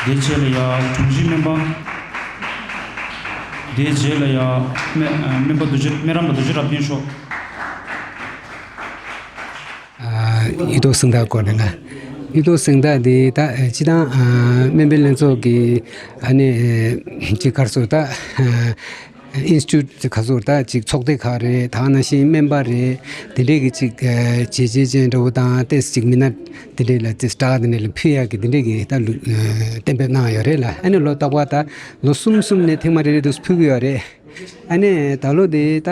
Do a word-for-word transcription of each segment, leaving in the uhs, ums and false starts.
དེའི་རྗེས་ལ་ཡ་དྲུང་ཆེ་སྨན་པ། དེའི་རྗེས་ལ་ཡ་སྨན་སྨན་པ་རྡོ་རྗེ་སྨན་རམས་པ་རྡོ་རྗེ་རབ་བརྟན་མཆོག་ཨ་ཡིད་ཐོག་སེང་སྟག་སྐོར་ནས་ལ། ཡིད་ཐོག་སེང་སྟག་འདི་ད་སྤྱི་བཏང་ཨ་སྨན་པའི་ལྷན་ཚོགས་ཀྱི་ཨ་ནི་ཅིག་ག་རེ་ཟེར་ད། ཨིན་སི་ཊི་ཊུཊ་ཁ་སོར་ད་ཅིག་ཚོགས་སྡེ་ཁག་རེད། ད་ནང་བཞིན་སྨན་པ་རེད། དེ་འདྲས་ཀྱི་ཅིག་བྱས་རྗེས་ཅན་འདྲ་བོ་དང་ཏེས་ཅིག་མི་སྣ་དེ་འདྲས་ལ་ཏེས་སྐྲག་དེ་འདྲས་ལ་ཕུལ་ཡག་གི་དེ་འདྲས་ཀྱི་ད་ལུ་གཏན་འབེབས་གནང་ཡོད་རེད་ལ། ཨ་ནི་ལོ་རྟག་པར་ད་ལོ་གསུམ་གསུམ་ནས་ཐེངས་མ་རེ་རེ་དུ་ཕུལ་གི་ཡོད་རེད། ཨ་ནི་ད་ལོ་དེ་ད་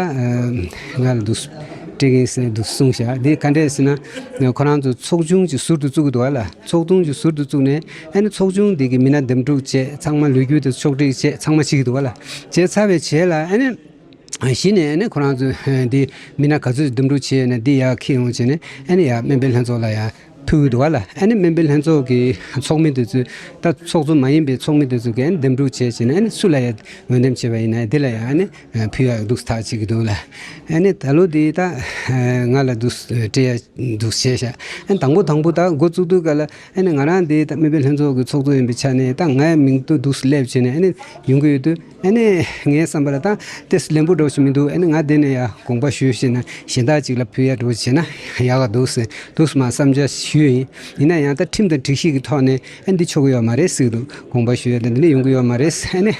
ང་ལ་དུ་སྤྲད་གིན་ཟེར་དུ་གསུངས་ཤག་དེ་ག་འདྲས་ཟེར་ན་ཁོ་རང་ཚོ་ཚོགས་ཆུང་ཅིག་ཟུར་དུ་བཙུགས་གི་འདུག་བ་ལ། ཚོགས་ཆུང་ཅིག་ཟུར་དུ་བཙུགས་ནས་ཨ་ནི་ཚོགས་ཆུང་དེ་གི་མི་སྣ་འདེམས་སྒྲུག་བྱས། ཚང་མ་ལོ་རྒྱུས་དེ་ཕྱོགས་སྒྲིག་བྱས། ཚང་མ་བྱེད་ཀྱི་འདུག་བ་ལ། བྱས་ཚར་བའི་རྗེས་ལ་ཨ་ནི་གཞི་ནས་ཨ་ནི་ཁོ་རང་ཚོས་འདི་མི་སྣ་ག་ཚོད་འདེམས་སྒྲུག་བྱས་ནས་འདི་ཡར་འཁྱེར་ཡོང་བྱས་ནས་ཨ་ནི་ཡར་སྨན་པའི་ལྷན་ཚོགས་ལ་ཡར་ཕུལ་གྱི་འདུག་བ་ལ། ཨ་ནི་སྨན་པའི་ལྷན་ཚོགས་ཀྱི་ཚོགས་མི་དེ་ཚོས་ད་ཚོགས་གཙོ་མ་ཡིན་པའི་ཚོགས་མི་དེ་ཚོ་གིས་ཨ་ནི་འདེམས་སྒྲུག་བྱས་བྱས་ནས་ཨ་ནི་སུ་ལ་ཡར་འོས་འདེམས་བྱས་པ་ཡིན་ན་འདི་ལ་ཡར་ཨ་ནི་ཕུལ་ཡག་འདུག་ཐག་བྱེད་ཀྱི་འདུག་ལ། ཨ་ནི་ད་ལོ་འདི་ད་ང་ལ་འདུག་སྤྲད་ཡག་འདུག་བྱས་ཤག་ཨ་ནི་དང་པོ་དང་པོ་ད་འགོ་བཙུགས་དུས་ག་ལ། ཨ་ནི་ང་རང་འདི་ད་སྨན་པའི་ལྷན་ཚོགས་ཀྱི་ཚོགས་གཙོ་ཡིན་པའི་ཆ་ནས་ད་ངའི་མིང་ཐོ་འདུག་སླེབས་བྱས་ནས་ཨ་ནི་ཡོང་གི་ཡོད་དུས། ཨ་ནི་ངའི་བསམ་པ་ལ་ད་ཏེས་ལན་པོ་འགྲོ་ཞིག་མི་འདུག་ཨ་ནི་ང་འདི་ནས་ཡ་དགོངས་པ་ཞུས་བྱས་ན་གཞན་དག་ཅིག་ལ་ཕུལ་ཡ་འགྲོ་བྱས་ན་ཡག་ག་འདུག་ཟེར་འདུག་སེ་མ་བསམ་འཆར་ཞུས་ཡིན། ཡིན་ན་ཡང་ད་ཁྲིམས་དང་སྒྲིག་གཞི་གི་ཐོག་ནས་ཨ་འདི་ཆོག་གི་ཡོད་མ་རེད་ཟེར་གི་འདུག་དགོངས་པ་ཞུ་ཡ་ད་འདི་ནས་ཡོང་གི་ཡོད་མ་རེད་ཟེར། ཨ་ནི་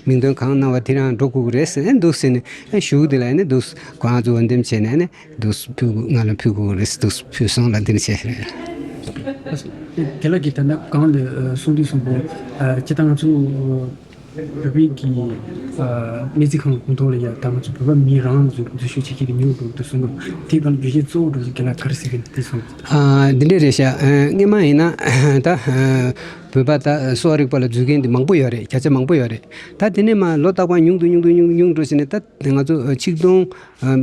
མིང་འདོན་གང་གནང་བ་དེ་རང་འགྲོ་དགོས་ཀྱི་རེད་ཟེར། ཨ་འདུག་ཟེར་ནས་ཨ་ཞུ་གི་འདུག་ལ། ཨ་ནི་འདུག་ཁོ་རང་ཚོ་འོས་འདེམས་བྱས་ནས་ཨ་ནི། འདུག་སེ་ཕུལ་དགོས། ང་ལ་ཕུལ་དགོས་རེད། འདུག་སེ་ཕུལ་སོང་ལ་འདི་འདྲ་བྱས་རེད། དེ་ལ་གི་ད་ལྟ་གང་ལ་གསུང་དུས་གསུང་པོ་སྤྱི་བཏང་ང་ཚོ་བོད་པའི་གི་སྨན་རྩིས་ཁང་གོང་ཐོག་ལ་ཡ་ད་ང་ཚོ་བོད་པ་མི་རང་འཛུལ་འཛུལ་ཞུགས་བྱེད་ཀྱི་ཉུང་འགྲོ་འདུག་གསུང་གི། དེ་གང་རྒྱུ་རྐྱེན་གཙོ་བོ་འགྲོ་གི་ལ་ག་རེ་ཟེར་གི་འདུག་གསུང་གི། ཨ་འདི་འདྲ་རེད་ཤག་ཨ་སྔོན་མ་ཡིན་ན་ད་ཨ་བོད་པ་ད་གསོ་བ་རིག་པ་ལ་འཛུལ་མཁན་དེ་མང་པོ་ཡོད་རེད། བརྒྱ་ཆ་མང་པོ་ཡོད་རེད། ད་དེ་ནས་མར་ལོ་རྟག་པར་ཉུང་དུ་ཉུང་དུ་ཉུང་ཉུང་འགྲོ་བྱས་ནས་ད་ང་ཚོ་ཆིག་སྟོང་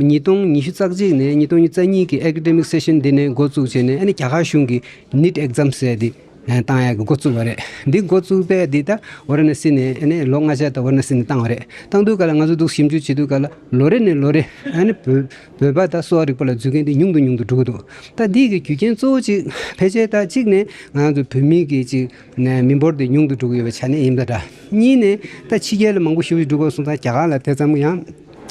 ཉིས་སྟོང་ཉི་ཤུ་རྩ་གཅིག་ནས་ཉིས་སྟོང་ཉི་ཤུ་རྩ་གཉིས་ཀྱི་academic session འདི་ནས་འགོ་བཙུགས་བྱས་ནས་ཨ་ནི་རྒྱ་གར་གཞུང་གི་ནིཊ་ཨེག་ཛམ་ཟེར་འདི་བཏང་ཡག་གི་འགོ་བཙུགས་པ་རེད། འདི་འགོ་བཙུགས་པས་འདི་ད་ཝ་ར་ཎ་སི་ནས་ཨ་ནི་ལོ་ལྔ་ཆ་ད་ཝ་ར་ཎ་སི་ནས་བཏང་བ་རེད། བཏང་དུས་ག་ལ་ང་ཚོ་འདུག་ཞིབ་འཇུག་བྱེད་དུས་ག་ལ་ལོ་རེ་ནས་ལོ་རེ་ཨ་ནི་བོད་བོད་པ་ད་གསོ་བ་རིག་པ་ལ་འཛུལ་མཁན་འདི་ཉུང་དུ་ཉུང་དུ་འགྲོ་གི་འདུག་ད་འདི་གི་རྒྱུ་རྐྱེན་གཙོ་བོ་གཅིག་ཕལ་ཆེར་ད་གཅིག་ནས་ང་ཚོ་བོད་མི་གི་གཅིག་ནས་མི་འབོར་དེ་ཉུང་དུ་འགྲོ་གི་ཡོད་པའི་ཆ་ནས་ཡིན་པ་འདྲ། གཉིས་ནས་ད་ཕྱི་རྒྱལ་ལ་མང་པོ་ཞེ་པོ་ཅིག་འགྲོ་དགོས་སོང་ཙང་རྒྱ་གར་ལ་དེ་ཙམ་ཡང་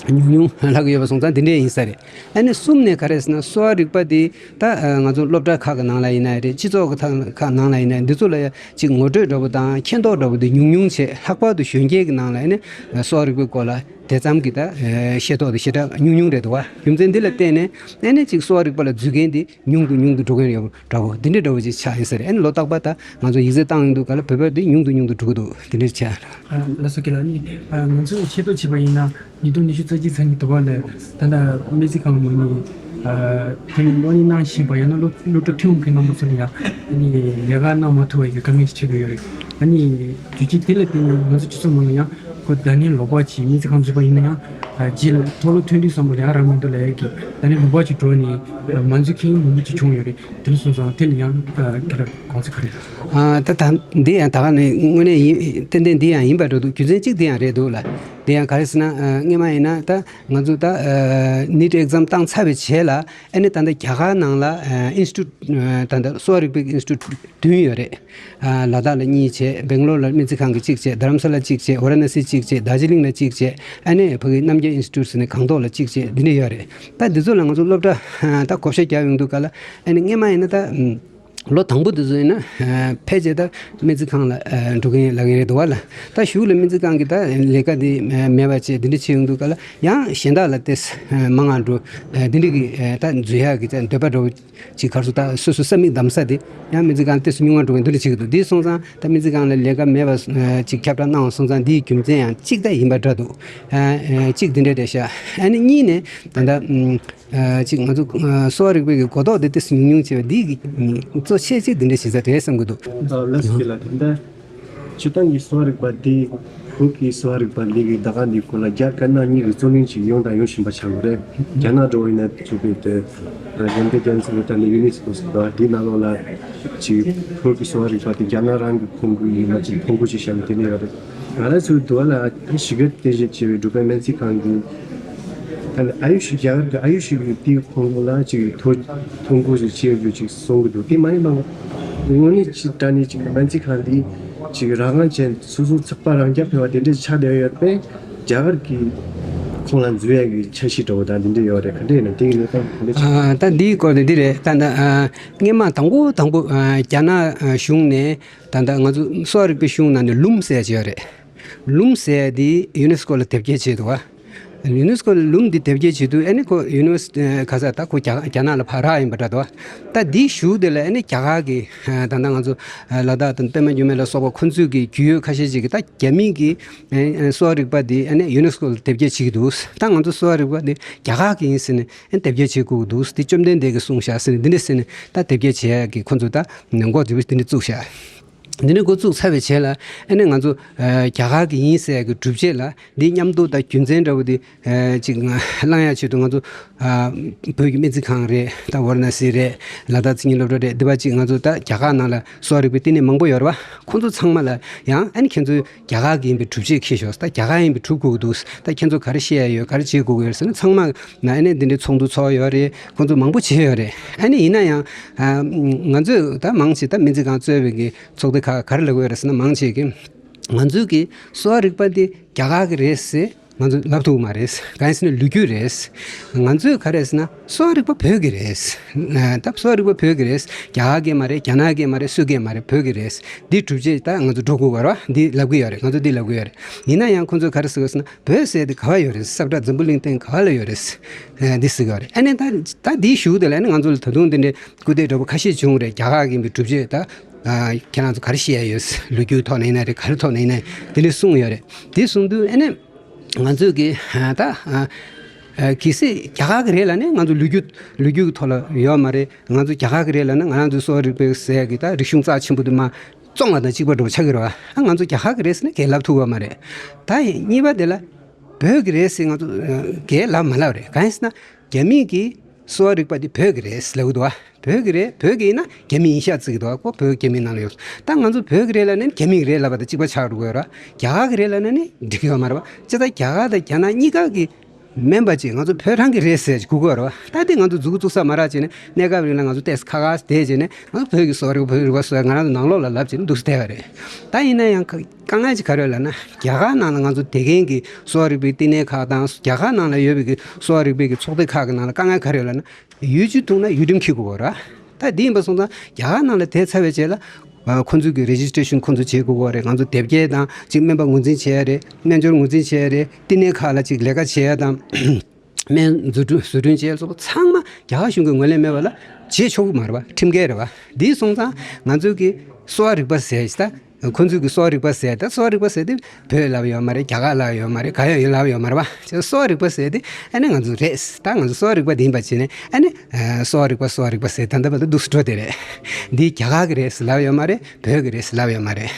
ཉུང་ཉུང་ལྷག་གི་ཡོད་པ་སོང་ཙང་འདི་འདྲས་ཡིན་ས་རེད། ཨ་ནི་གསུམ་ནས་ག་རེ་ཟེར་ན་གསོ་བ་རིག་པ་འདི་ད་ང་ཚོ་སློབ་གྲྭ་ཁག་གི་ནང་ལ་ཡིན་ན་རེད། སྤྱི་ཚོགས་ཀྱི་ཐང་ཁག་ནང་ལ་ཡིན་ན་འདི་ཚོ་ལ་ཡ་ཅིག་ངོ་སྤྲོད་འདྲ་པོ་དང་མཁྱེན་རྟོགས་འདྲ་པོ་འདི་ཉུང་ཉུང་བྱས། ལྷག་པར་དུ་གཞོན་སྐྱེས་ཀྱི་ནང་ལ་ཨ་ནི་གསོ་བ་རིག་པའི་སྐོར་ལ་དེ་ཙམ་གྱི་ད་ཤེས་རྟོགས་དེ་ཞེ་དྲག་ཉུང་ཉུང་རེད་འདུག་བ། རྒྱུ་མཚན་འདི་ལ་བརྟེན་ནས་ཨ་ནི་ཅིག་གསོ་བ་རིག་པ་ལ་འཛུལ་མཁན་འདི་ཉུང་དུ་ཉུང་དུ་འགྲོ་གིན་ཡོད་འདྲ་བོ་འདི་འདྲ་འདྲ་བོ་ཅིག་ཆགས་ཡིན་ས་རེད། ཨ་ནི་ལོ་རྟག་པར་ད་ང་ཚོ་ཡིག་ཚད་བཏང་ཡོང་དུས་ག་ལ་བོད་པ་འདི་ཉུང་དུ་ཉུང་དུ་འགྲོ་གི་འདུག་འདི་འདྲ་ཆགས། ལགས་སོ། ཁྱེད་ལ་ནི་ང་ཚོས་ཆེད་གཏོགས་བྱས་པ་ཡིན་ན་ཉིས་སྟོང་ཉི་ཤུ་རྩ་གཅིག་ཚེས་ཉི་ཤུ་དྲུག་ལ་ད་ལྟ་སྨན་རྩིས་ཁང་ངོས་ནས་དེ་ནི་གློག་བརྙན་གནང་བཞིན་པ་ཡང་ན་སློབ་སློབ་གྲྭ་ཐོན་མཁན་རྣམ་པ་ཚོ་ལ་ཡང་ཨ་ནི་ལས་ཀ་གནང་མ་ཐུབ་པ་ཡི་དཀའ་ངལ་ཞིག་འཕྲད་ཀྱི་ཡོད་རེད། ཨ་ནི་རྒྱུ་རྐྱེན་དེ་ལ་བརྟེན་ནས་ང་ཚོ་སྤྱི་ཚོགས་ནང་ལ་ཡང་ཁོ་ད་ནི་ལོག་པ་ཅིག་སྨན་རྩིས་ཁང་འཛུལ་པ་ཡིན་ན་ཡང་རྗེས་ལ་མཐོ་སློབ་ཐོན་དུས་ཙམ་པ་ལ་ཡང་རག་མི་འདུག་ལབ་ཡ་གི་ད་ནི་ལོག་པ་ཅིག་འགྲོ་ནས་མ་འཛུལ་མཁན་མང་པོ་ཅིག་བྱུང་ཡོད་རེད། དེ་ལ་སོང་ཙང་དེ་ལ་ཡང་ཁྱེད་རང་དགོངས་ཚུལ་ག་རེ། ཨ་ད་ད་འདི་ཡང་ད་ག་ནས་དངོས་གནས་ཡིན་ཏན་ཏན་འདི་ཡང་ཡིན་པ་འགྲོ་འདུག་རྒྱུ་མཚན་གཅིག་འདི་ཡང་རེད་འདུག་ལ། འདི་ཡང་ག་རེ་ཟེར་ན་སྔོན་མ་ཡིན་ན་ད་ང་ཚོ་ད་ནིཊ་ཨེག་ཛམ་བཏང་ཚར་བའི་རྗེས་ལ་ཨ་ནི་ད་ལྟ་རྒྱ་གར་ནང་ལ་ཨིན་སི་ཊི་ཊུཊ་ད་ལྟ་གསོ་བ་རིག་པའི་ཨིན་སི་ཊི་ཊུཊ་བདུན་ཡོད་རེད། ལ་དྭགས་ལ་གཉིས་བྱས། སྦེང་ལོར་ལ་སྨན་རྩིས་ཁང་གི་གཅིག་བྱས། རྡ་རམ་ས་ལ་གཅིག་བྱས། ཝ་ར་ཎ་སི་གཅིག་བྱས། དར་ཇི་ལིང་ལ་གཅིག་བྱས། ཨ་ནི་ཕ་གི་རྣམ་རྒྱལ་ཨིན་སི་ཊི་ཊུཊ་ཟེར་ནས་སྒང་ཏོག་ལ་གཅིག་བྱས། འདི་འདྲ་ཡོད་རེད། ད་འདི་ཚོ་ལ་ང་ཚོ་སློབ་གྲྭ་ད་བགོ་བཤའ་རྒྱག་ཡོང་དུས་ག་ལ་ཨ་ནི་སྔོན་མ་ཡིན་ན་ད་ལོ་དང་པོ་འདི་ཚོ་ཡིན་ན་ཕལ་ཆེར་ད་སྨན་རྩིས་ཁང་ལ་འགྲོ་གིན་ལབ་གིན་རེད་འདུག་བ་ལ། ད་གཞུག་ལ་སྨན་རྩིས་ཁང་གི་ད་ལས་ཀ་འདི་མེད་པ་བྱས་འདི་འདྲ་བྱས་ཡོང་དུས་ག་ལ་ཡང་གཞན་དག་ལ་ཏེ་མང་ང་འགྲོ་འདི་འདྲ་གི་ད་འཛུལ་ཡག་གི་ད་འདོད་པ་འདྲ་བོ་ཅིག་གར་སོང་། ད་སོ་སོ་ས་མིག་བསྡམ་ས་དེ་ཡང་སྨན་རྩིས་ཁང་ཏོག་ཙམ་ཉུང་བ་འགྲོ་གིན་འདི་འདྲ་བྱེད་ཀྱི་འདུག་དེ་སོང་ཙང་ད་སྨན་རྩིས་ཁང་ལ་ལས་ཀ་མེད་པ་ཅིག་ཁྱབ་བསྒྲགས་གནང་བ་སོང་ཙང་འདིའི་རྒྱུ་མཚན་ཡང་གཅིག་ད་ཡིན་པ་འདྲ་འདུག་གཅིག་འདི་འདྲ་རེད་ཤག་ཨ་ནི་གཉིས་ནས་ད་ལྟ་ཅིག་ང་ཚོ་གསོ་བ་རིག་པའི་གི་གོ་རྟོགས་དེ་ཏོག་ཙམ་ཉུང་ཉུང་བྱས་པ་འདི་གི་གཙོ་ཆེ་ཅིག་འདི་འདྲ་བྱེད་ས་རེད་བསམ་གྱི་འདུག་ལགས་སོ། ཁྱེད་ལ་དེ་འདྲ། སྤྱིར་བཏང་གི་གསོ་བ་རིག་པ་འདི་བོད་ཀྱི་གསོ་བ་རིག་པ་འདི་གི་ད་ག་འདི་སྐོར་ལ་རྒྱ་དཀར་ནག་གཉིས་ཀྱི་རྩོད་གླེང་ཅིག་ཡོང་དང་ཡོང་བཞིན་པ་ཆགས་ཡོད་རེད། རྒྱ་ནག་འགྲོ་བ་ཡིན་ན་ཅིག་པའི་དེ་རྒྱ་མི་རྒྱ་མཚོ་ལ་ད་ནི་ཡུ་ནེ་སི་ཀོ་ཟེར་བ་འདི་ནང་ལོགས་ལ་ཅིག་བོད་ཀྱི་གསོ་བ་རིག་པ་དེ་རྒྱ་ནག་རང་གི་ཁོངས་ཀྱི་ཡིན་ན་ཅིག་ཁོངས་ཀྱི་ཅིག་བཤད་ན་དེ་ནས་ཡོད་རེད། ང་རང་ཚོའི་འདུལ་བ་ལ་གཞིས་ཀ་རྟེན་གཞི་བྱས་པའི་འབྲུག་པའི་སྨན་རྩིས་ཁང་གི་ད་ནི་ཨ་ཡུ་ཤི་རྒྱ་གར་གྱི་ཨ་ཡུ་ཤི་གི་དེའི་ཁོངས་ལ་ཅིག་ཐོ་ཐོ་འགོད་ཅིག་བྱས་ཡོད་རྒྱུ་ཅིག་གསུང་གི་འདུག་དེ་མ་ཡིན་པ་དངོས་གནས་ཅིག་དྲང་གནས་ཅིག་སྨན་རྩིས་ཁང་འདི་ ཅིག་རང་དབང་ཅན་སོ་སོ་ཚགས་པར་རང་རྐྱ་འཕེར་བ་དེ་འདྲ་ཆགས་བསྡད་ཡོད་པས། རྒྱ་གར་གྱི་ཁོང་ལ་འཛུལ་ཡག་གི་འཆར་གཞི་འདྲ་བོ་དང་དེ་འདྲ་ཡོད་རེད། ག་འདྲ་ཡིན་ན་དེ་གི་གནས་སྟངས་ག་འདྲ་ཆགས། ཨ། ད་འདིའི་སྐོར་དེ་འདི་རེད། ད་ད་ཨ་སྔོན་མ་དང་པོ་དང་པོ་ཨ་རྒྱ་ནག་ཨ་གཞུང་ནས་ད་ད་ང་ཚོ་གསོ་བ་རིག་པའི་གཞུང་ནང་ནས་ལུམ་ཟེར་ཡག་ཅིག་ཡོད་རེད། ལུམ་ཟེར་ཡག་དེ་ཡུ་ནེ་སི་ཀོ་ལ་དེབ་སྐྱེལ་བྱས་འདུག་བ། ཡུ་ནེ་སི་ཀོ་ལ་ལུམ་འདི་དེབ་སྐྱེལ་བྱེད་དུས་ཨ་ནི་ཁོ་ཡུ་ནེ་སི་ཁ་ས་ད་ཁོ་རྒྱ་རྒྱ་ནག་ལ་ཕར་རག་ཡིན་པ་འདྲ་འདུག་ད་འདིའི་གཞུག་དེ་ལ་ཨ་ནི་རྒྱ་གར་གྱི་ད་ལྟ་ང་ཚོ་ལ་དྭགས་དང་པདྨ་འགྱུར་མེད་ལ་སོགས་པ་ཁོ་ཚོས་ཀྱི་རྒྱུས་ཡོད་ཁ་ཤས་ཅིག་གིས་ད་རྒྱ་མིའི་གི་གསོ་བ་རིག་པ་འདི་ཨ་ནི་ཡུ་ནེ་སི་ཀོ་ལ་དེབ་སྐྱེལ་བྱེད་ཀྱི་འདུག་ད་ང་ཚོ་གསོ་བ་རིག་པ་འདི་རྒྱ་གར་གྱི་ཡིན་ཟེར་ནས་ཨ་ནི་དེབ་སྐྱེལ་བྱེད་དགོས་ཀྱི་འདུག་འདི་བཅོམ་ལྡན་འདས་ཀྱིས་གསུངས་ཤག་ཟེར་ནས་འདི་འདྲ་ཟེར་ནས་ད་དེབ་སྐྱེལ་བྱེད་ཡག་གི་ཁོ་ཚོ་ད་འགོ་འཛུགས་འདི་འདྲ་བཙུགས་ཤག་འདི་ནས་འགོ་བཙུགས་ཚར་བའི་རྗེས་ལ་ཨ་ནི་ང་ཚོ་ཨ་རྒྱ་གར་གྱི་ཡིན་ཟེར་ཡག་གི་སྒྲུབ་བྱེད་ལ་འདི་མཉམ་དུ་དང་རྒྱུ་མཚན་འདྲ་བོ་འདི་ཨ་ཅིག་བླང་ཡག་ཆེད་དུ་ང་ཚོ་ཨ་བོད་ཀྱི་སྨན་རྩིས་ཁང་རེད། ད་ཝཱ་ར་ཎ་སི་རེད། ལ་དྭགས་མཚན་ཉིད་སློབ་གྲྭ་རེད། འདི་པ་ཅིག་ང་ཚོ་ད་རྒྱ་གར་ནང་ལ་གསོ་བ་རིག་པའི་བསྟི་གནས་མང་པོ་ཡོད་རེད་བ། ཁོང་ཚོ་ཚང་མ་ལ་ཡང་ཨ་ནི་ཁྱེད་ཚོ་རྒྱ་གར་གྱི་ཡིན་པའི་སྒྲུབ་བྱེད་འཁྱེར་ཤོག་ད་རྒྱ་གར་ཡིན་པའི་སྒྲུབ་དགོས་ཀྱི་འདུག་ད་ཁྱེད་ཚོ་ག་རེ་ཤེས་ཡག་ཡོད། ག་རེ་བྱེད་དགོས་ཀྱི་ཡོད་ཟེར་ན་ཚང་མ་ན་ཨ་ནི་འདི་འདྲའི་ཚོགས་འདུ་ཚོགས་ཡོད་རེད། ཁོང་ཚོ་མང་པོ་བྱས་ཡོད་རེད། ཨ་ནི་ཡིན་ན་ཡང་ཨ་ང་ཚོས་ད་མང་ཆེ་ད་སྨན་རྩིས་ཁང་གཙོས་པའི་གི་ཚོགས་སྡེ་ཁག་ག་རེ་ལབ་ཀྱི་ཡོད་རེད་ཟེར་ན། མང་ཆེ་གིས་ང་ཚོའི་གི་གསོ་བ་རིག་པ་འདི་རྒྱ་གར་གི་རེད་ཟེར་ང་ཚོ་ལབ་ཐུབ་མ་རེད། གང་ཡིན་ཟེར་ན་ལོ་རྒྱུས་རེད། ང་ཚོས་ག་རེ་ཟེར་ན་གསོ་བ་རིག་པ་བོད་ཀྱི་རེད། ད་གསོ་བ་རིག་པ་བོད་ཀྱི་རེད། རྒྱ་གར་གྱི་མ་རེད། རྒྱ་ནག་གི་མ་རེད། སུས་ཀྱི་མ་རེད། བོད་ཀྱི་རེད། འདི་སྒྲུབ་བྱེད་ད་ང་ཚོ་འགྲོ་དགོས་པ་རེད་བ། འདི་ལབ་ཀྱི་ཡོད་རེད། ང་ཚོ་འདི་ལབ་ཀྱི་ཡོད་རེད། ཡིན་ན་ཡང་ཁོང་ཚོས་ག་རེ་ཟེར་གི་ཟེར་ན་བོད་ཟེར་དེ་ག་བ་ཡོད་རེད། ས་བཀྲ་འཛམ་བུ་གླིང་སྟེང་ག་བ་ལ་ཡོད་རེད། འདི་ཟེར་གི་ཡོད་རེད། ཨ་ནི་ད་ད་འདིའི་གཞུག་དེ་ལ་ཨ་ནི་ང་ཚོ་ལ་ད་དུང་འདི་འདྲའི་སྐུལ་འདེད་འདྲ་པོ་ཁ་ཤས་བྱུང་རེད། རྒྱ་གར་གྱི་ཡིན་པའི་སྒྲུབ་བྱེད་ད་ཁྱེད་རང་ཚོ་ག་རེ་ཤེས་ཡ་ཡོད། ལོ་རྒྱུས་ཐོག་ནས་ཡིན་ན་རེད། ག་རེ་ཐོག་ནས་ཡིན་ན་དེ་འདྲ་གསུངས་ཡོད་རེད། དེ་གསུངས་དུས་ཨ་ནི་ང་ཚོས་ཀྱི་ད་གལ་སྲིད་རྒྱ་གར་གྱི་རེད་ལབ་ན་ང་ཚོ་ལོ་རྒྱུས་ལོ་རྒྱུས་ཀྱི་ཐོག་ལ་ཡོད་མ་རེད། ང་ཚོ་རྒྱ་གར་གྱི་རེད་ལབ་ན་ང་རང་ཚོའི་གསོ་བ་རིག་པའི་ཟེར་ཡ་གི་ད་རིག་གཞུང་རྩ་ཆེན་པོ་དེ་མར་བཙོང་བ་དང་གཅིག་པ་འདྲ་པོ་ཆགས་ཀྱི་རེད་བ། ཨ་ང་ཚོ་རྒྱ་གར་གྱི་རེད་ཟེར་ན་གང་ལབ་ཐུབ་ཀྱི་ཡོད་མ་རེད། ད་གཉིས་པ་དེ་ལ་བོད་ཀྱི་རེད་ཟེར་ང་ཚོ་གང་ལབ་མ་ལབ་རེད། གང་ཡིན་ཟེར་ན་རྒྱ་མིས་ཀྱི་གསོ་བ་རིག་པ་འདི་བོད་ཀྱི་རེད་ལབ་ཀྱི་འདུག་བ། བོད་ཀྱི་རེད། བོད་ཀྱི་ཡིན་ན་རྒྱ་མི་ཡིན་ཤག་བརྩི་གི་འདུག་བ། ཁོ་བོད་རྒྱ་མིའི་ནང་ལ་ཡོད། ད་ང་ཚོ་བོད་ཀྱི་རེད་ལབ་ནས་རྒྱ་མི་གི་རེད་ལབ་པ་དང་གཅིག་པ་ཆགས་འགྲོ་གི་ཡོད་ར། རྒྱ་གར་གྱི་རེད་ལབ་ན་ནི་འགྲིག་གི་ཡོད་མ་རེད་བ། བྱས་ཙང་རྒྱ་གར་དང་རྒྱ་ནག་གཉིས་ཀ་གི་མིན་པ་ཅིག་ང་ཚོ་བོད་རང་གི་རེད་ཟེར་གྱི་དགོས་ཀྱི་ཡོད་རེད་བ། ད་དེ་ང་ཚོ་མཛུབ་གུ་བཙུགས་ས་མ་རག་བྱས་ནས་གནས་སྐབས་རིང་ལ་ང་ཚོ་ཏོག་ཙམ་ཁ་ཁ་བསྡད་བྱས་ནས་ང་ཚོ་བོད་ཀྱི་གསོ་བ་རིག་པ་བོད་རིག་པ་གསོ་བ་ང་རང་ཚོ་ནང་ལོགས་ལ་ལབ་བྱས་ནས་འདུག་སེ་བསྡད་པ་རེད། ད་ཡིན་ན་ཡང་དཀའ་ངལ་ཅིག་ག་རེ་ཡོད་ལབ་ན་རྒྱ་གར་ནང་ལ་ང་ཚོ་དེ་གན་གྱི་གསོ་བ་རིག་པའི་བསྟི་གནས་ཁག་དང་རྒྱ་གར་ནང་ལ་ཡོད་པའི་གི་གསོ་བ་རིག་པའི་གི་ཚོགས་སྡེ་ཁག་གི་ནང་ལ་དཀའ་ངལ་ག་རེ་ཡོད་ལབ་ན། ཡུལ་གྱི་ཐོག་ན་ཡུལ་ཁྲིམས་འཁྱེར་དགོས་པ་རེད། ད་འདི་ཡིན་པ་སོང་ཙང་རྒྱ་གར་ནང་ལ་དེ་ཚར་བའི་རྗེས་ལ་ཨ་ཁོ་ཚོས་ཀྱི་རེ་ཇི་སི་ཊེ་ཤན་ཁོ་ཚོ་བྱེད་དགོས་པ་རེད། ང་ཚོ་དེབ་སྐྱེལ་དང་གཅིག་སྨན་པ་ངོས་འཛིན་བྱེད་ཡ་རེད། སྨན་སྦྱོར་ངོས་འཛིན་བྱེད་ཡ་རེད། བསྟི་གནས་ཁག་ལ་གཅིག་ལས་ཀ་བྱེད་ཡ་དང་སྨན་བཟོ་སྐྲུན་བཟོ་སྐྲུན་བྱེད་ཡ་སོགས་པ་ཚང་མ་རྒྱ་གར་གཞུང་གི་ངོས་ལེན་མེད་པ་ལ་བྱེད་ཆོག་གི་མ་རེད་བ། ཁྲིམས་འགལ་རེད་བ། འདི་སོང་ཙང་ང་ཚོས་ཀྱི་གསོ་བ་རིག་པ་ཟེར་ཡ་ཞིག་ད། ཁོ་ཚོས་ཀྱི་གསོ་བ་རིག་པ་ཟེར་ད་གསོ་བ་རིག་པ་ཟེར་དེ་བོད་ལབ་ཡོད་མ་རེད། རྒྱ་གར་ལབ་ཡོད་མ་རེད། ག་ཡོད་ཡོད་ལབ་ཡོད་མ་རེད་བ། བྱས་གསོ་བ་རིག་པ་ཟེར་དེ་ཨ་ནི་ང་ཚོ་རེད། ད་ང་ཚོ་གསོ་བ་རིག་པ་དེ་ཡིན་པ་བྱས་ནས་ཨ་ནི་གསོ་བ་རིག་པ་གསོ་བ་རིག་པ་ཟེར་ད་ལྟ་བར་དུ་འདུག་སེ་འགྲོ་བསྡད་རེད། འདི་རྒྱ་གར་གི་རེད་ཟེར་ལབ་ཡོད་མ་རེད། བོད་ཀྱི་རེད་ཟེར་ལབ་ཡོད་མ་རེད།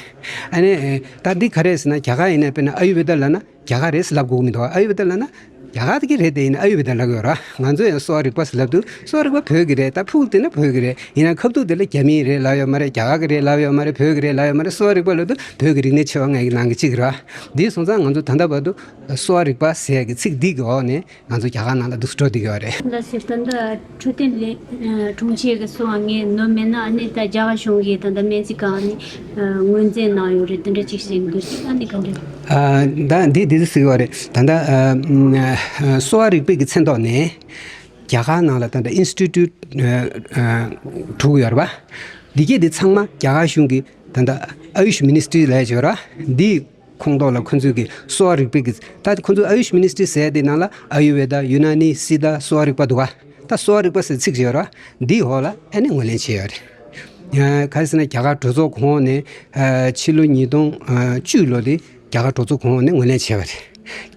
ཨ་ནི་ད་འདི་ག་རེད་ཟེར་ན་རྒྱ་གར་ཡིན་ན་དཔེར་ན་ཨ་ཡུར་ཝེ་ད་ལབ་ན་རྒྱ་གར་རེད་ཟེར་ལབ་དགོས་ཀྱི་མི་འདུག་ཨ་ཡུར་ཝེ་ད་ལབ་ན་རྒྱ་གར་གྱི་རེད་དེ་ཡིན་ན་ཨ་ཡུར་ཝེ་ད་ལབ་ཀྱི་ཡོད་རེད། ང་ཚོ་ཡང་གསོ་བ་རིག་པ་ཟེར་ལབ་དུས་གསོ་བ་རིག་པ་བོད་ཀྱི་རེད། ད་ཕུགས་དེ་ན་བོད་ཀྱི་རེད། ཡིན་ན་ཁ་ཐུག་དེ་ལ་རྒྱ་མིའི་རེད་ལབ་ཡོད་མ་རེད། རྒྱ་གར་གྱི་རེད་ལབ་ཡོད་མ་རེད། བོད་ཀྱི་རེད་ལབ་ཡོད་མ་རེད། གསོ་བ་རིག་པ་ལབ་དུས་བོད་ཀྱི་རིག་གནས་ཆེ་བ་ལྔའི་ནང་གི་གཅིག་རེད། འདི་སོང་ཙང་ང་ཚོ་ད་ལྟ་བར་དུ་གསོ་བ་རིག་པ་ཟེར་ཡག་གི་ཚིག་འདི་གི་འོག་ནས་ང་ཚོ་རྒྱ་གར་ནང་ལ་འདུག་སེ་འགྲོ་བསྡད་ཀྱི་ཡོད་རེད། ལགས་སོ། ད་ལྟ་འཕྲོད་བསྟེན་ལས་ཨ་དྲུང་ཆེ་གི་གསུང་བ་ངས་ནོར་མེད་ན་ཨ་ནི་ད་རྒྱ་གར་གཞུང་གིས་ད་ལྟ་སྨན་རྩིས་ཁང་ནས་ཨ་ངོས་འཛིན་གནང་ཡོད་རེད། དེ་འདྲ་ཅིག་ཞིག་འདུག་ཨ་ནི་ག་འདྲ། ཨ་ད་འདི་འདི་འདི་ཟེར་གྱི་ཡོད་རེད། ད་ལྟ་ཨ་གསོ་བ་རིག་པའི་གི་མཚན་ཐོག་ནས་རྒྱ་གར་ནང་ལ་ད་ལྟ་ཨིན་སི་ཊི་ཊུཊ་ཨ་ཨ་དྲུག་ཡོད་རེད་པ། འདི་གས་འདི་ཚང་མ་རྒྱ་གར་གཞུང་གིས་ད་ལྟ་ཨ་ཡུཤ་མི་ནི་སི་ཊི་རི་ལབ་ཡག་ཅིག་ཡོད་རེད་པ། འདི་ཁོངས་གཏོགས་ལ་ཁོ་ཚོས་ཀྱི་གསོ་བ་རིག་པའི་གི་ད་ཁོ་ཚོས་ཨ་ཡུཤ་མི་ནི་སི་ཊི་རི་ཟེར་དེ་ནང་ལ་ཨ་ཡུར་ཝེ་ད། ཡུ་ན་ནི། སི་ད། གསོ་བ་རིག་པ་འདུག་ག་ད་གསོ་བ་རིག་པ་ཟེར་ཚིག་ཅིག་ཡོད་རེད་པ། འདིའི་འོག་ལ་ཨ་ནི་ངོས་ལེན་བྱས་ཡོད་རེད། ཡང་ག་རེ་ཟེར་ན་རྒྱ་གར་གྲོས་ཚོགས་གོང་འོག་ནས་ཨ་ཕྱི་ལོ་ཉིས་སྟོང་བཅུ་ལོ་དེ་རྒྱ་གར་གྲོས་ཚོགས་གོང་འོག་ནས་ངོས་ལེན་བྱས་པ་རེད།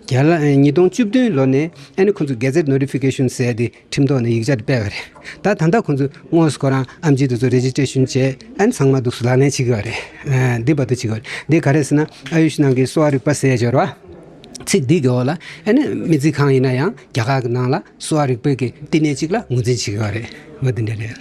རྒྱ་ལ་ཉིས་སྟོང་བཅུ་བདུན་ལོ་ནས་ཨ་ནི་ཁོ་ཚོས་གེ་ཛེཊ་ནོ་ཊི་ཕི་ཀེ་ཤན་ཟེར་དེ་ཁྲིམས་ཐོག་ནས་ཡིག་ཆ་དེ་སྤེལ་བ་རེད། ད་ད་ལྟ་ཁོ་ཚོས་དངོས་སུ་ཁོ་རང་ཨེམ་ཆི་དེ་ཚོ་རེ་ཇི་སི་ཊེ་ཤན་བྱས་ཨ་ནི་ཚང་མ་འདུག་སེ་ལག་ལེན་བྱེད་ཀྱི་ཡོད་རེད། ཨ་འདི་བར་དུ་བྱེད་ཀྱི་ཡོད་རེད། འདི་ག་རེ་ཟེར་ན་ཨ་ཡུཤ་ནང་གི་གསོ་བ་རིག་པ་ཟེར་ཡག་ཅིག་ཡོད་རེད་པ། ཚིག་འདི་གི་འོག་ལ་ཨ་ནི་སྨན་རྩིས་ཁང་ཡིན་ན་ཡང་རྒྱ་གར་གྱི་ནང་ལ་གསོ་བ་རིག་པའི་གི་བསྟི་གནས་གཅིག་ལ་ངོས་འཛིན་བྱེད་ཀྱི་ཡོད་རེད། འོ་འདི་འདྲ་རེད།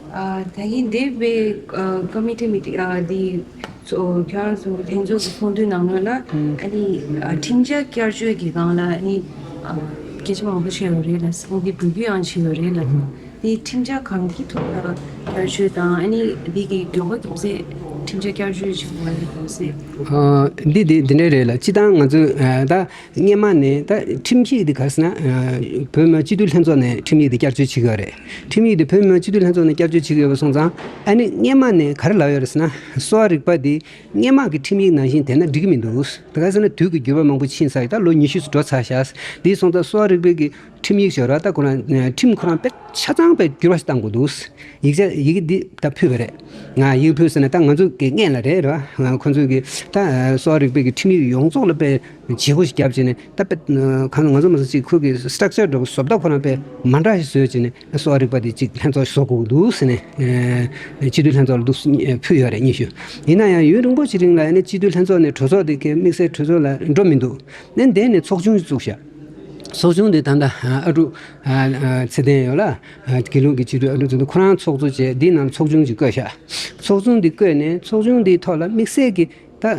ཨ་ད་གིན་འདས་པའི་ཨ་ཀོ་མི་ཊི་མི་ཊིང་ཨ་འདི་ཚོ་ཁྱེད་རང་ཚོ་ལྷན་ཚོགས་ཀྱི་ཚོགས་འདུའི་ནང་ལོགས་ལ་ཨ་ནི་ཨ་ཁྲིམས་འཆར་བསྐྱར་བཅོས་ཀྱི་སྒང་ལ་ཨ་ནི་ཨ་སྐད་ཆ་མང་པོ་བཤད་ཡོད་རེད་ལ། ཨ་འདི་འབོད་སྐུལ་ཡང་བྱས་ཡོད་རེད་ལ། དེ་ཁྲིམས་འཆར་གང་གི་ཐོག་ལ་བསྐྱར་བཅོས་དང་ཨ་ནི་འདི་གི་མགྱོགས་པ་མགྱོགས་ཚད་ཁྲིམས་འཆར་བསྐྱར་བཅོས་བྱུང་བ་རེད་དམ་སྲིད། ཨ། འདི་འདི་འདི་འདྲ་རེད་ལ། སྤྱི་བཏང་ང་ཚོས་ཨ་ད་སྔས་མ་ནས་ད་ཁྲིམས་ཡིག་འདི་ག་རེ་ཟེར་ན། ཨ། བོད་མི་མང་སྤྱི་འཐུས་ལྷན་ཚོགས་ནས་ཁྲིམས་ཡིག་འདི་བསྐྱར་བཅོས་བྱེད་ཀྱི་ཡོད་རེད། ཁྲིམས་ཡིག་འདི་བོད་མི་མང་སྤྱི་འཐུས་ལྷན་ཚོགས་ནས་བསྐྱར་བཅོས་བྱེད་ཀྱི་ཡོད་པ་སོང་ཙང་ཨ་ནི་སྔས་མ་ནས་ག་རེ་ལབ་ཡོད་རེད་ཟེར་ན། གསོ་བ་རིག་པ་འདི་སྔས་མ་གི་ཁྲིམས་ཡིག་ནང་བཞིན་བསྡད་ན་འགྲིག་གི་མི་འདུག། དེ་ག་རེ་ཟེར་ན་དུས་ཀྱི་འགྱུར་བ་མང་པོ་ཕྱིན་ཚར་ཡོད། ད་ལོ་ཉི་ཤུ་ཙམ་འགྲོ་ཚར་ཤག། འདི་སོང་ཙང་གསོ་བ་རིག་པའི་གི་ཁྲིམས་ཡིག་ཞོར་ད་ཁོ་རང་ཁྲིམས་ཁོ་རང་དཔེ་ཆ་ཚང་དཔེ་འགྱུར་བ་ཞིག་བཏང་དགོས་འདུག། ཡིག་ཆ་ཡི་གེ་འདི་ད་ཕུལ་བ་རེད། ང་ཡི་གེ་ཕུལ་ཟེར་ན་ད་ང་ཚོ་གི་སྔོན་ལ་རེད་ར། ང་ཁོ་ཚོས་གི་ད་གསོ་བ་རིག་པའི་གི་ཁྲིམས་ཡིག་ཡོངས་རྫོགས་ལ་དཔེ་བརྗེ་པོ་ཞིག་བརྒྱབ་བྱས་ནས་ད་དཔེ་ཁ་ང་ཚོ་མ་ཟད་ཅིག་ཁོ་གི་སི་ཊག་ཅར་འདྲ་བོ་བཟོ་ལྟ་ཁོ་རང་དཔེ་མ་འདྲ་ཞིག་བཟོས་བྱས་ནས་གསོ་བ་རིག་པ་འདི་ཅིག་ལྷན་ཚོགས་ཤིག་བཟོ་དགོས་འདུག་ཟེར་ནས། སྤྱི་འཐུས་ལྷན་ཚོགས་ལ་འདུག་ཕུལ་ཡོད་རེད། སྙན་ཞུ། ཡིན་ན་ཡང་ཡུན་རིང་པོ་ཞིག་རིང་ལ་ཨ་ནི་སྤྱི་འཐུས་ལྷན་ཚོགས་ནས་གྲོས་ཚོགས་དེ་གའི་དམིགས་བསལ་གྲོས་ཚོགས་ལ་འགྲོ་མི་འདུག། ནས་འདས་ནས་ཚོགས་ཆུང་ཞིག་བཙུགས་ཤག། ཚོགས་ཆུང་དེ་ད་ལྟ་ཨ་ཀྲུག་ཨ་ཨ་ཚེ་བརྟན་ཡོད་ལ། ཨ་དགེ་ལུགས་ཀྱི་སྤྱི་འཐུས་ཨ་ཀྲུག་ཚེ་བརྟན་ཁོ་རང་ཚོགས་གཙོ་བྱས་འདི་ནང་ཚོགས་ཆུང་ཞིག་བསྐོས་ཤག། ཚོགས་ཆུང་འདི་བསྐོས་ནས་ཚོགས་ཆུང་འདིའི་ཐོག་ལ་དམིགས་བསལ་གྱི་ད་ཨ་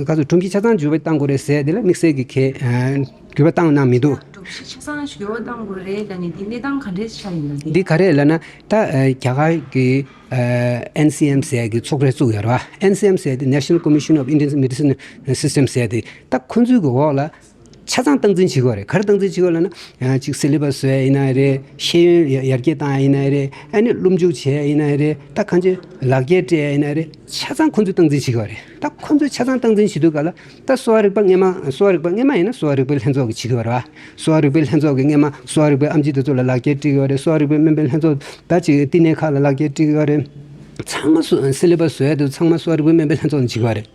ག་ཚོད་སྒྲོམ་གཞི་ཆ་ཚང་འགྱུར་བ་བཏང་དགོས་རེད་ཟེར་དེ་ལ་དམིགས་བསལ་གྱི་གལ་ཨ་འགྱུར་བ་བཏང་གནང་མི་འདུག། སྒྲོམ་གཞི་ཆ་ཚང་ཞིག་འགྱུར་བ་བཏང་དགོས་རེད་ལབ་ནས་འདི་གནས་སྟངས་ག་འདྲས་ཆགས་ཡིན་ན་འདི། འདི་ག་རེ་ལབ་ན་ད་ཨ་རྒྱ་གར་གྱི་ཨ་ཨེན་སི་ཨེམ་ཟེར་གྱི་ཚོགས་ར་བཙུགས་ཡོད་རེད་བ། ཨེན་སི་ཨེམ་ཟེར་དེ་National Commission of Indian Medicinal System ཟེར་དེ། ད་ཁོ་ཚོའི་གི་འོག་ལ་ཆ་ཚང་སྟངས་འཛིན་བྱེད་དགོས་རེད། ག་རེ་སྟངས་འཛིན་བྱེད་དགོས་ལབ་ན། ཨ་ཅིག་སི་ལེ་བ་སི་བཟོ་ཡ་ཡིན་ན་རེད། ཤེས་ཡོན་ཡར་རྒྱས་བཏང་ཡ་ཡིན་ན་རེད། ཨ་ནི་སློབ་འཇུག་བྱེད་ཡ་ཡིན་ན་རེད། ད་གང་ཅི་ལག་འཁྱེར་སྤྲད་ཡ་ཡིན་ན་རེད། ཆ་ཚང་ཁོ་ཚོས་སྟངས་འཛིན་བྱེད་དགོས་རེད། ད་ཁོ་ཚོས་ཆ་ཚང་སྟངས་འཛིན་བྱེད་དུས་ག་ལ་ད་གསོ་བ་རིག་པ་སྔས་མ་གསོ་བ་རིག་པ་སྔས་མ་ཡིན་ན་གསོ་བ་རིག་པའི་ལྷན་ཚོགས་ཀྱིས་བྱེད་དགོས་རེད་བ། གསོ་བ་རིག་པའི་ལྷན་ཚོགས་ཀྱིས་སྔས་མ་གསོ་བ་རིག་པའི་ཨེམ་ཆི་དེ་ཚོ་ལ་ལག་འཁྱེར་སྤྲད་ཀྱི་ཡོད་རེད། གསོ་བ་རིག་པའི་སྨན་པའི་ལྷན་ཚོགས་ད་ཅིག་བསྟི་གནས་ཁག་ལ་ལག་འཁྱེར་སྤྲད་ཀྱི་ཡོད་རེད། ཚང་མ་གསོ་སི་ལེ་བ་སི་བཟོ་ཡ་དེ་ཚང་མ་གསོ་བ་རིག་པའི་སྨན་པའི་ལྷན་ཚོགས་ནས་བྱེད་ཀྱི་ཡོད་རེད།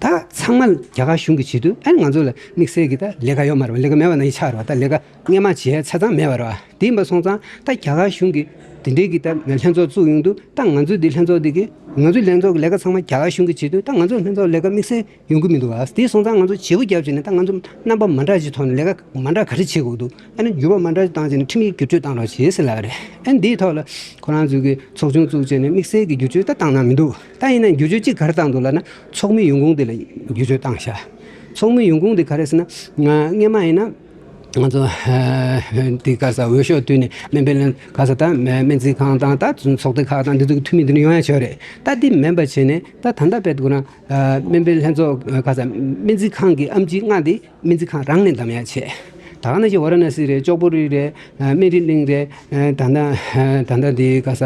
ད་ཚང་མ་རྒྱ་གར་གཞུང་གིས་བྱེད་དུས་ཨ་ནི་ང་ཚོ་ལ་དམིགས་བསལ་གྱི་ད་ལས་ཀ་ཡོད་མ་རེད་བ། ལས་ཀ་མེད་པ་ནང་བཞིན་ཆགས་རེད་བ། ད་ལས་ཀ་སྔས་མ་བྱེད་ཡ་ཆ་ཚང་མེད་པ་རེད་བ། དེ་ཡིན་པ་སོང་ཙང་ད་རྒྱ་གར་གཞུང་གིས་དེ་འདྲའི་གི་ད་ལྷན་ཚོགས་བཙུགས་ཡོང་དུས་ད་ང་ཚོའི་འདི་ལྷན་ཚོགས་འདི་གི་ང་ཚོའི་ལྷན་ཚོགས་ཀྱི་ལས་ཀ་ཚང་མ་རྒྱ་གར་གཞུང་གིས་བྱེད་དུས་ད་ང་ཚོ་ལྷན་ཚོགས་ལས་ཀ་དམིགས་བསལ་ཡོང་གི་མི་འདུག་བ། དེ་སོང་ཙང་ང་ཚོ་བྱེད་པོ་བརྒྱབ་བྱས་ནས་ད་ང་ཚོ་རྣམ་པ་མ་འདྲ་ཞིག་ཐོག་ནས་ལས་ཀ་མ་འདྲ་ག་རེ་བྱེད་དགོས་འདུག། ཨ་ནི་འགྱུར་བ་མ་འདྲ་ཞིག་བཏང་བྱས་ནས་ཁྲིམས་ཡིག་བསྒྱུར་བཅོས་བཏང་རོགས་བྱེད་ཟེར་ལབ་པ་རེད། ཨ་ནི་འདིའི་ཐོག་ལ་ཁོ་རང་ཚོའི་གི་ཚོགས་ཆུང་བཙུགས་བྱས་ནས་དམིགས་བསལ་གྱི་བསྒྱུར་བཅོས་ད་བཏང་གནང་མི་འདུག། ད་ཡིན་ན་བསྒྱུར་བཅོས་གཅིག་ག་རེ་བཏང་འདུག་ལབ་ན་ཚོགས་མི་ཡོང་ཁུངས་དེ་ལ་བསྒྱུར་བཅོས་བཏང་ཤག། ཚོགས་མི་ཡོང་ཁུངས་དེ་ག་རེ་ཟེར་ན་ང་སྔས་མ་ཡིན་ན། ང་ཚོ་དེ་ག་ས་འོས་ཤོག་བསྡུས་ནས་སྨན་པའི་ལྷན་ག་ས་ད་སྨན་རྩིས་ཁང་དང་ད་ཚོགས་སྡེ་ཁག་དང་འདི་ཚོ་གི་འཐུས་མི་འདི་ནས་ཡོང་ཡ་བྱོས་རེད། ད་འདི་མིན་པ་བྱས་ནས་ད་ད་ལྟ་དཔེ་དགོས་ན་སྨན་པའི་ལྷན་ཚོགས་ག་ས་སྨན་རྩིས་ཁང་གི་ཨེམ་ཆི་ལྔ་དེ་སྨན་རྩིས་ཁང་རང་ནས་བདམས་ཡ་བྱས། ད་ག་ནང་བཞིན་ཝ་ར་ཎ་སི་རེད། ཅོག་པོ་རི་རེད། སྨན་རི་གླིང་རེད། ད་ལྟ་ད་ལྟ་འདི་ག་ས་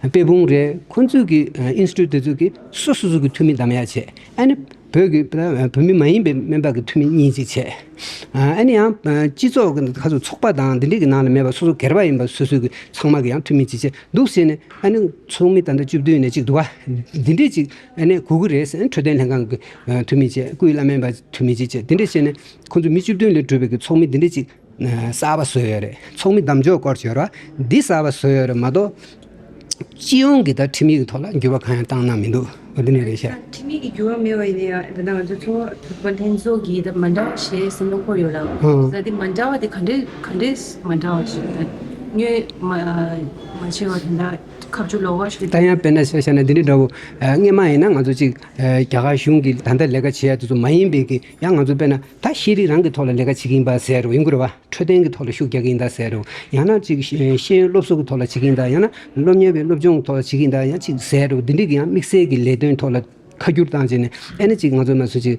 དཔལ་སྤུངས་རེད། ཁོང་ཚོས་གི་ཨིན་སི་ཊི་ཊུཊ་དེ་ཚོ་གི་སོ་སོ་སོ་གི་འཐུས་མི་བདམས་ཡ་བྱས། ཨ་ནི་བོད་ཀྱི་བོད་མི་མ་ཡིན་པའི་སྨན་པ་གི་འཐུས་མི་གཉིས་ཅིག་བྱས། ཨ་ནི་ཡང་སྤྱི་ཚོགས་ཀྱི་ཁ་སོ་ཚོགས་པ་དང་འདི་འདྲས་ཀྱི་ནང་ལ་མེད་པ་སོ་སོ་སྒེར་པ་ཡིན་པ་སོ་སོའི་གི་ཚང་མ་གི་ཡང་འཐུས་མི་ཅིག་བྱས་འདུག་བྱས་ནས་ཨ་ནི་ཚོགས་མི་ད་ལྟ་བཅུ་བདུན་ནས་ཅིག་འདུག་བ། འདི་འདྲས་ཅིག་ཨ་ནི་དགོས་ཀྱི་རེད་ཟེར་ནས་འཕྲོད་བསྟེན་ལྷན་ཁང་གི་འཐུས་མི་བྱས། སྐུའི་བླ་སྨན་པ་འཐུས་མི་ཅིག་བྱས། འདི་འདྲས་བྱས་ནས་ཁོང་ཚོ་མི་བཅུ་བདུན་ལས་གྲུབ་པའི་གི་ཚོགས་མི་འདི་འདྲས་ཅིག་གསར་པ་བཟོས་ཡོད་རེད། ཚོགས་མི་གདམ་འཇོག་སྐོར་བྱས་ར་འདི་གསར་པ་བཟོས་ཡོད་རེད་མ་གཏོགས། སྤྱི་ཡོངས་ཀྱི་ད་ཁྲིམས་ཡིག་གི་ཐོག་ལ་འགྱུར་བ་གང་ཡང་བཏང་གནང་མི་འདུག། འོ་འདི་ནས་རེད་ཤག། ཁྲིམས་ཡིག་གི་འགྱུར་བ་མེད་པ་ཡིན་ན་ཡང་ད་ལྟ་ང་ཚོ་ཚོགས་པ་ལྷན་ཚོགས་ཀྱིས་ད་མ་འདྲ་བ་བྱས་ཟེར་ནོ་ཁོ་ཡོད་ལ། ད་དེ་མ་འདྲ་བ་དེ་ག་འདྲས་ག་འདྲས་མ་འདྲ་བ་ཞིག་ད་སྔོན་མ་མ་བྱས་པ་དེ་འདྲ་ཁ་མཆུ་ལོག་པ་ཞིག་ད་ཡང་དཔེར་ན་ཆ་བཞག་ན་འདི་འདྲ་འདྲ་བོ། སྔས་མ་ཡིན་ན་ང་ཚོ་ཅིག་རྒྱ་གར་གཞུང་གི་ད་ལྟ་ལས་ཀ་བྱེད་ཡ་དེ་ཚོ་མ་ཡིན་པའི་གི་ཡང་ང་ཚོ་དཔེར་ན་ད་ཤེས་རིག་རང་གི་ཐོག་ལ་ལས་ཀ་བྱེད་ཀྱི་ཡིན་པ་ཟེར་རོ་ཡོང་གི་རེད་བ། འཕྲོད་བསྟེན་གྱི་ཐོག་ལ་ཤུགས་རྒྱག་གི་ཡིན་ད་ཟེར་རོ། ཡང་ན་ཅིག་ཤེས་ཤེས་ཡོན་སློབ་གསོ་གི་ཐོག་ལ་བྱེད་ཀྱི་ཡིན་ད། ཡང་ན་སློབ་གཉེར་བའི་སློབ་སྦྱོང་གི་ཐོག་ལ་བྱེད་ཀྱི་ཡིན་ད། ཡང་ཅིག་ཟེར་རོ། འདི་འདྲའི་གི་ཡང་དམིགས་བསལ་གྱི་ལས་དོན་ཐོག་ལ་ཁ་བསྒྱུར་བཏང་བྱས་ནས་ཨེ་ནི་ཅིག་ང་ཚོ་མ་སུ་ཅིག་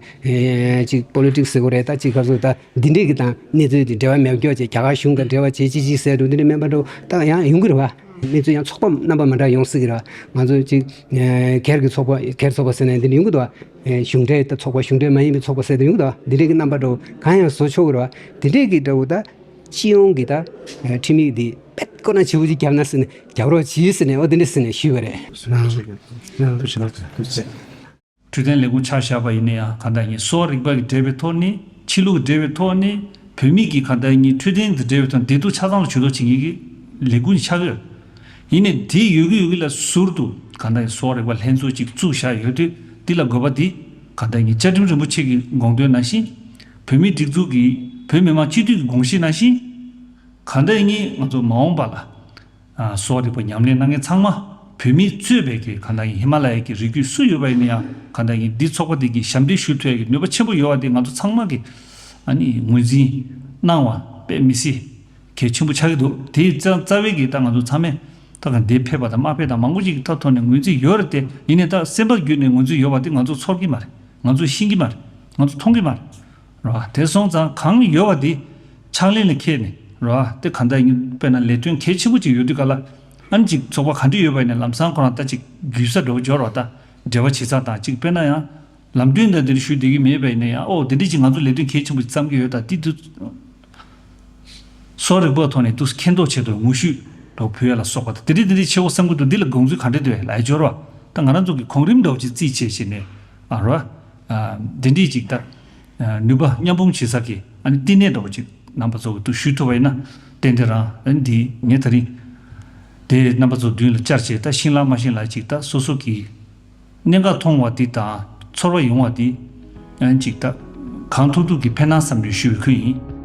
ཅིག་པོ་ལི་ཊིག་སི་ཟེར་དགོས་རེད། ད་ཅིག་ག་ཚོད་ད་འདི་འདྲའི་གི་དང་གནས་ཚུལ་དེ་འབྲེལ་བ་མེད་སྐྱོ་བྱས་རྒྱ་གར་གཞུང་དང་འབྲེལ་བ་བྱེད་ཅི་ཅི་ཟེར་རོ། འདི་འདྲ་སྨན་པ་འགྲོ་ད་ཡང་ཡོང་གི་རེད་བ། གནས་ཚུལ་ཡང་ཚོགས་པ་རྣམ་པ་མ་འདྲ་ཡོང་སྲིད་ཀྱི་རེད་བ། ང་ཚོ་ཅིག་སྒེར་གྱི་ཚོགས་པ་སྒེར་ཚོགས་པ་ཟེར་ནས་འདི་འདྲ་ཡོང་གི་འདུག་བ། གཞུང་འབྲེལ་ད་ཚོགས་པ་གཞུང་འབྲེལ་མ་ཡིན་པའི་ཚོགས་པ་ཟེར་དུ་ཡོང་གི་འདུག། འདི་འདྲའི་གི་རྣམ་པ་འདྲ་བོ་གང་ཡང་བཟོ་ཆོག་གི་རེད་བ། འདི་འདྲའི་གི་འདྲ་བོ་ད་སྤྱི་ཡོངས་ཀྱི་ད་ཁྲིམས་ཡིག་འདི་དཔེ་ཁོ་ན་བྱེད་པོ་ཅིག་བརྒྱབ་ན་ཟེར་ནས་རྒྱབ་རོགས་གྱིས་ཟེར་ནས་འོ་འདི་འདྲ་ཟེར་ནས་ཞུས་པ་རེད། འཕྲོད་བསྟེན་ལས་ཁུངས་ཆ་བཞག་པ་ཡིན་ན་ཡང་གང་ལྟར་ཡིན་གསོ་བ་རིག་པ་གི་འབྲེལ་བའི་ཐོག་ནས་ཆོས་ལུགས་ཀྱི་འབྲེལ་བའི་ཐོག་ནས་བོད་མི་གི་གང་ལྟར་ཡིན་འཕྲོད་བསྟེན་གྱི་འབྲེལ་བའི་ཐོག་ནས་བདེ་སྡུག་ཆ་ཚང་ལ་ཇུས་གཏོགས་བྱེད་མཁན་གྱི་ལས་ཁུངས་ཆགས་ཀྱི་ཡོད། ཡིན་ནའི་དེ་ཡོད་ཀྱི་ཡོད་ཀྱི་ལ་ཟུར་དུ་གང་ལྟར་ཡིན་གསོ་བ་རིག་པ་ལྷན་ཚོགས་ཅིག་བཙུགས་བཞག་ཡོད་དུས་འདི་ལ་དགོས་པ་འདི་གང་ལྟར་ཡིན་བཅའ་ཁྲིམས་རིན་པོ་ཆེ་གི་དགོངས་དོན་ནང་བཞིན་བོད་མིའི་སྒྲིག་འཛུགས་ཀྱི་བོད་མི་མང་སྤྱི་འཐུས་ཀྱི་དགོངས་གཞི་ནང་བཞིན་གང་ལྟར་ཡིན་ང་ཚོ་མ་འོངས་པ་ལ། གསོ་བ་རིག་པ་ཉམས་ལེན་གནང་མཁན་ཚང་མ་བོད་མིས་གཙོས་པའི་གི་གང་ལྟར་ཡིན་ཧི་མ་ལ་ཡའི་གི་རི་རྒྱུད་སུ་ཡོད་པ་ཡིན་ན་ཡང་གང་ལྟར་ཡིན་འདི་ཚོགས་པ་འདི་གི་ཞབས་འདེགས་ཞུ་ཐུབ་ཡ་གི་ནུས་པ་ཆེན་པོ་ཡོད་པ་འདི་ང་ཚོ་ཚང་མ་གི་ཨ་ནི་ངོས་འཛིན་གནང་བ་དཔེ་མི་སྲིད་ གལ་ཆེན་པོ་ཆགས་ཀྱི་འདུག་དེའི་རྩ་རྩ་བའི་གི་ད་ང་ཚོ་ཚང་མས་ད་ག་འདིར་ཕེབས་པ་དང་མ་ཕེབས་དང་མང་པོ་ཅིག་གི་ཐོག་ཐོག་ནས་ངོས་འཛིན་ཡོད་རེད་དེ། ཡིན་ནའི་ད་སེམས་པ་བརྒྱུད་ནས་ངོས་འཛིན་ཡོད་པ་དེ་ང་ཚོ་ཚོར་གྱི་མ་རེད། ང་ཚོ་ཤེས་ཀྱི་མ་རེད། ང་ཚོ་མཐོང་གི་མ་རེད། རེད་བ། དེ་སོང་ཙང་གང་ཡོད་པ་དེ་ཕྱག་ལེན་ལ་འཁྱེར་ནས། རེད་བ། དེ་གང་ལྟར་ཡིན། དཔེར་ན་ལས་དོན་གལ་ཆེན་པོ་ཅིག་ཡོད་དུས་ག་ལ། ཨ་ནི་ཅིག་ཚོགས་པ་ག་འདྲ་ཡོད་པ་ཡིན་ནའི་ལམ་སང་ཁོ་རང་ད་ཅིག་རྒྱུས་ས་འདྲ་བོ་འབྱོར་བ། ད་འབྲེལ་བ་བྱེད་ས་དང་ཅིག་དཔེར་ན་ཡང་ལམ་སྟོན་དང་དེ་འདྲ་ཞུ་བསྡད་ཀྱི་མེད་པ་ཡིན་ན་ཡང་། ཨོ་དེ་འདྲ་ཅིག་ང་ཚོ་ལས་དོན་གལ་ཆེན་པོ་ཅིག་བརྩམས་ཀྱི་ཡོད། ད་དེ་དུས་གསོ་རིག་པའི་ཐོག་ནས་དུས་མཁྱེན་རྟོགས་ཆེད་དུ་ངོ་བཤུས་འདྲ་བོ་ཕུལ་ཡ་ལ་སོགས་པ་དང་། དེ་འདྲ་དེ་འདྲ་ཆེ་བོ་བསམ་གྱི་འདུག་འདི་ལ་དགོངས་ཚུལ་ག་འདྲ་འདུག་ལབ་ཡ་འབྱོར་བ། ད་ང་རང་ཚོ་གི་གོང་རིམ་འདྲ་བོ་ཅིག་རྩིས་བྱས་བྱས་ནས། ཨ་རོ། ཨ་འདི་འདྲས་ཅིག་ད་ཨ་ནུས་པ་མཉམ་སྤུངས་བྱེད་ས་གི་ཨ་ནི་བསྟི་གནས་འདྲ་བོ་ཅིག་རྣམ་པ་ཚོ་གི་དུ་ཞུ་ཐུབ་པ་ཡིན་ན། ཏན་ཏན་རང་ཨ་ནི་འདི་ངས་ད་རིང་དེ་རྣམ་པ་ཚོ་མདུན་ལ་བཅར་བྱས། ད་ཤིང་ལགས་མ་ཤིང་ལགས་ཅིག་ད་སོ་སོ་གི་གནད་འགག་མཐོང་བ་འདི་དང་ཚོར་བ་ཡོང་བ་འདི་ཨ་ནི་ཅིག་ད་གང་ཐུབ་ཐུབ་ཀྱི་ཕན་ན་བསམ་ནས་ཞུ་བའི་ཁུལ་ཡིན།